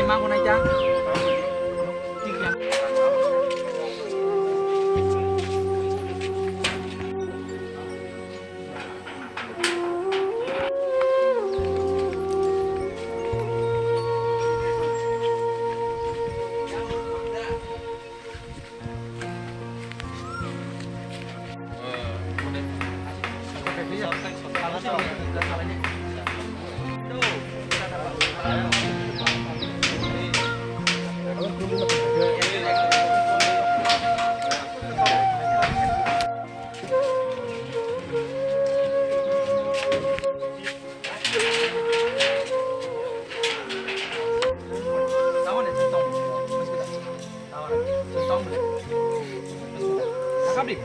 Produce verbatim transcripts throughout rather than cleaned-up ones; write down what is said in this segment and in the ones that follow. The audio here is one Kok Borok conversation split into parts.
Mango nai ta. Nakabdi,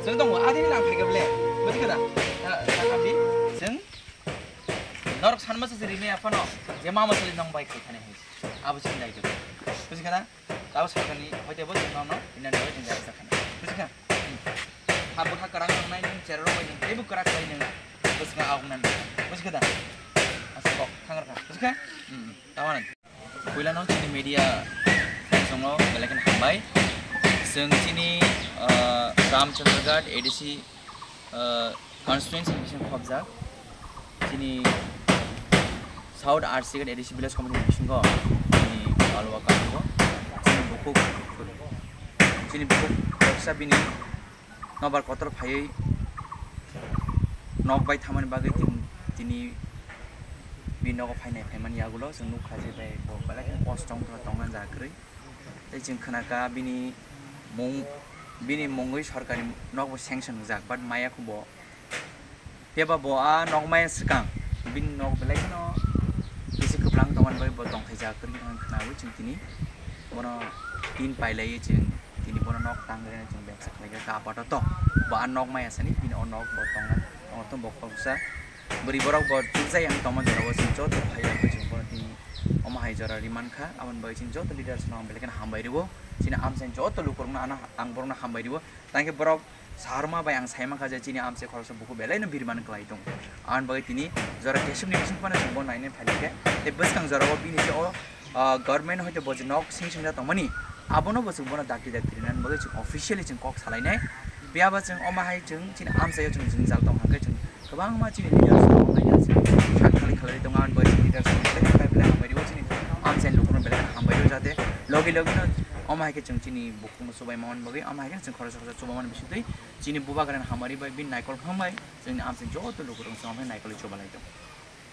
chwng tongo, adini nang phaikha ble, buji kha da? Nakabdi, chwng norok sanma se rimai aphano, je mama sali nong bai khai thani hai. Abo chini daitw. Buji kha da? Tabo sakani hoite bo chwng nono inani bai chwng jai sakani. Buji kha? Ha bwkha kwrak wngnai nwng cherok bai nwng teibo kwrak bai nwng bwswk aok nani. Buji kha da? Asa kok thangrwkha. Buji kha? Tamani. Puilano chini media friends rokno belai kheno hambai. Chwng chini, ah, Ramchandraghat A D C, ah, constituency ni bising khobjak. Chini South Arsigat A D C village committee ni bisingo chini alwa kajigo. Chini bukhuk, chini bukhuk baksa bini nobar kotor phaiwi nok bai thamani bagwi tin-, tini bini nogo phainai phaimani yagulo chwng nukha je bai bo belai kheno kosto wngkha tongna ja kwrwi. Tei chwng khwnakha bini mung, bini mungwi sorkarni nokbo sanction wngjak, but maya kho bo. Phiya ba bo a nok maya swkang, bini nok belai kheno bisi kwplang tongmani bagwi bo tongthaijak kwrwi wngkha khwnawi chwng tini bono tin pailaiwi chwng tini bono nok tangwi chwng bebsa khlaikha kha apato to. Bo a nok maya sani bini o nok bo tongna tongthok bo khoroksa. Bwrwi borok bo chukjak yang tongma jorao chwng joto phai ya chwng bono tini omo hai jora ri mankha. Aboni bagwi chwng joto leaders no ang belai kheno hambai rwo. Chini amchaini joto lukurokno ano ang borokno hambai rwo. Tangkhe borok saharma bai ang sai mankha je chini amchai khoroksa bukhuk belai no birman kwlai tongo. Aboni bagwi tini jora kesuk ni bising phano chwng bono nainani phai khe tei bwskang jorao bini je o ah, government hoite bo je nok sing sing tongmani, abono bo chwng bono dakti dakti rinani bagwi chwng officially chwng kok salainai. Phiya ba chwng omo hai chwng chini amchaio chwng jwngjal tong hwnkhe chwng kwbangma chini leaders rok nai ya chwng sak thali khlai tongo, aboni bagwi chini leaders rok belai belai hambai rwo, chini amchaini lukurokno belai hambai rwo, jate logi logi no omo hai khe chwng chini bukhukno chubai mani bagwi omo hai khe chwng khoroksa khoroksa chuba mani bisingtwi chini bubagrani hamari bai bini naikol hambai chwngni amchaini joto lukurok chwng omo hai naikolwi chubalai tongo.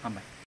Hambai.